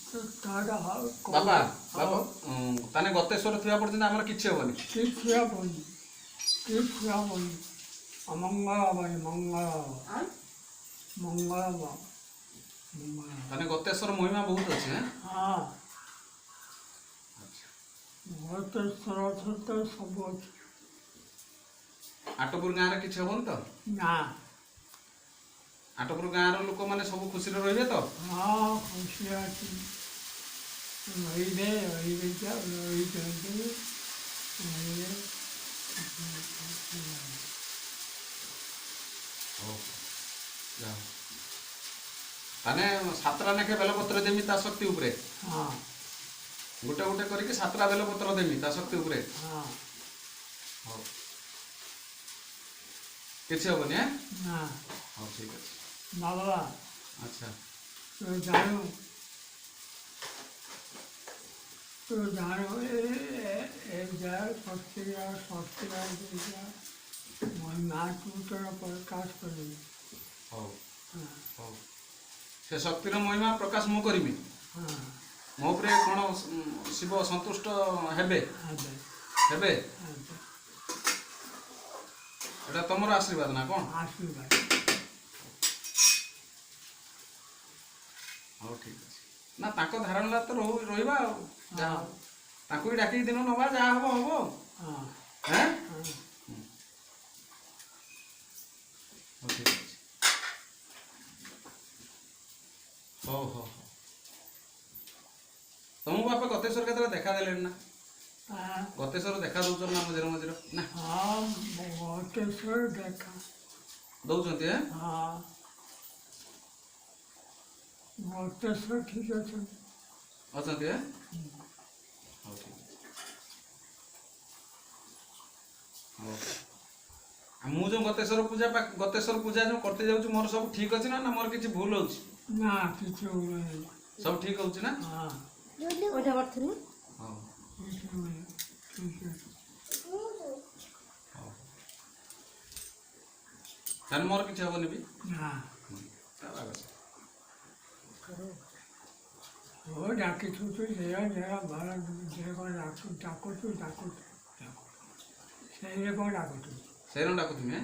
ତାର ବାପା ବାପା, ତାହେଲେ ଗତେଶ୍ୱର ଥିବା ପର୍ଯ୍ୟନ୍ତ ଆମର କିଛି ହବନି? କିଛି ହବନି, କିଛି ହବନି। ଅମଙ୍ଗଳ ହବନି, ମଙ୍ଗଳ ହବ, ମଙ୍ଗଳ ହବ, ମଙ୍ଗଳ। ତାହେଲେ ଗତେଶ୍ୱର ମହିମା ବହୁତ ଅଛି। ହଁ, ଗତେଶ୍ୱର ତ ସବୁ ଅଛି। ଆଟପୁର ଗାଁରେ କିଛି ହବନି ତ? ନା। ଆଟପୁର ଗାଁର ଲୋକମାନେ ସବୁ ଖୁସିରେ ରହିବେ ତ? ହଁ, ଖୁସି ଅଛି, ରହିବେ, ରହିବେ, ରହିଛନ୍ତି, ରହିବେ। ହଉ, ଯାଅ। ତାହେଲେ 7ଟା ଲେଖେ ବେଲପତ୍ର ଦେମି ତା ଶକ୍ତି ଉପରେ। ହଁ। ଗୋଟେ ଗୋଟେ କରିକି 7ଟା ବେଲପତ୍ର ଦେମି ତା ଶକ୍ତି ଉପରେ। ହଁ। ହଉ, କିଛି ହବନି? ନା। ହଉ, ଠିକ ଅଛି। ବାବା। ଆଚ୍ଛା। ତୁ ଜାଣୁ, ତୁ ଜାଣୁ, ଏ ଯା ଶକ୍ତିର ଶକ୍ତିର ମହିମା ତୁ ତୋର ପ୍ରକାଶ କରିବୁ। ହଉ। ହଁ। ହଉ, ସେ ଶକ୍ତିର ମହିମା ପ୍ରକାଶ ମୁଁ କରିବି। ହଁ। ମୋ ଉପରେ କ'ଣ ଶିବ ସନ୍ତୁଷ୍ଟ ହେବେ? ହେବେ। ହେବେ? ହେବେ। ଏଟା ତମର ଆଶୀର୍ବାଦ ନା କ'ଣ? ଆଶୀର୍ବାଦ। ହଉ, ଠିକ ଅଛି। ନା, ତାଙ୍କ ଧାରଣା ତ ରହିବା ଆଉ ଯାହା ହବ। ତାଙ୍କୁ ବି ଡାକିକି ଦିନ ନବା, ଯାହା ହବ ହବ। ହଁ। ହେଁ? ହଁ। ହଉ, ଠିକ ଅଛି। ହଉ ହଉ ହଉ। ତମକୁ ବାପା ଗତେଶ୍ୱର କେତେବେଳେ ଦେଖା ଦେଲେଣି ନା? ହଁ। ଗତେଶ୍ୱର ଦେଖା ଦଉଛନ୍ତି ନା ମଝିରେ ମଝିରେ ନା? ହଁ, ଗତେଶ୍ୱର ଦେଖା ଦଉଛନ୍ତି। ହେଁ? ହଁ, ଗତେଶ୍ୱର ଠିକ ଅଛନ୍ତି। ଅଛନ୍ତି। ହେଁ, ହଉ, ଠିକ ଅଛି। ହଉ, ଆଉ ମୁଁ ଯୋଉ ଗତେଶ୍ୱର ପୂଜା, ଗତେଶ୍ୱର ପୂଜା ଯୋଉ କରତେ ଯାଉଛି, ମୋର ସବୁ ଠିକ ଅଛି ନା, ନା ମୋର କିଛି ଭୁଲ ହଉଛି? ନା, କିଛି ହୁଏନି। ସବୁ ଠିକ ହଉଛି ନା? ହଁ। ওইটা পারଥିଲି। ହଉ। କିଛି ହୁଏନି, ଠିକ ଅଛି। ହଉ, ତାହେଲେ ମୋର କିଛି ହବନି ବି? ନା। ତା ବାଗ। ও ডাকিଛୁ ତୁ ଯେ ଯାହା ଭଲ, ଯେ କ'ଣ ଡାକୁ ଡାକୁଛୁ, ଡାକୁଛୁ, ସେଇରେ କ'ଣ ଡାକୁଛୁ? ସେଇର ଡାକୁଥିମି।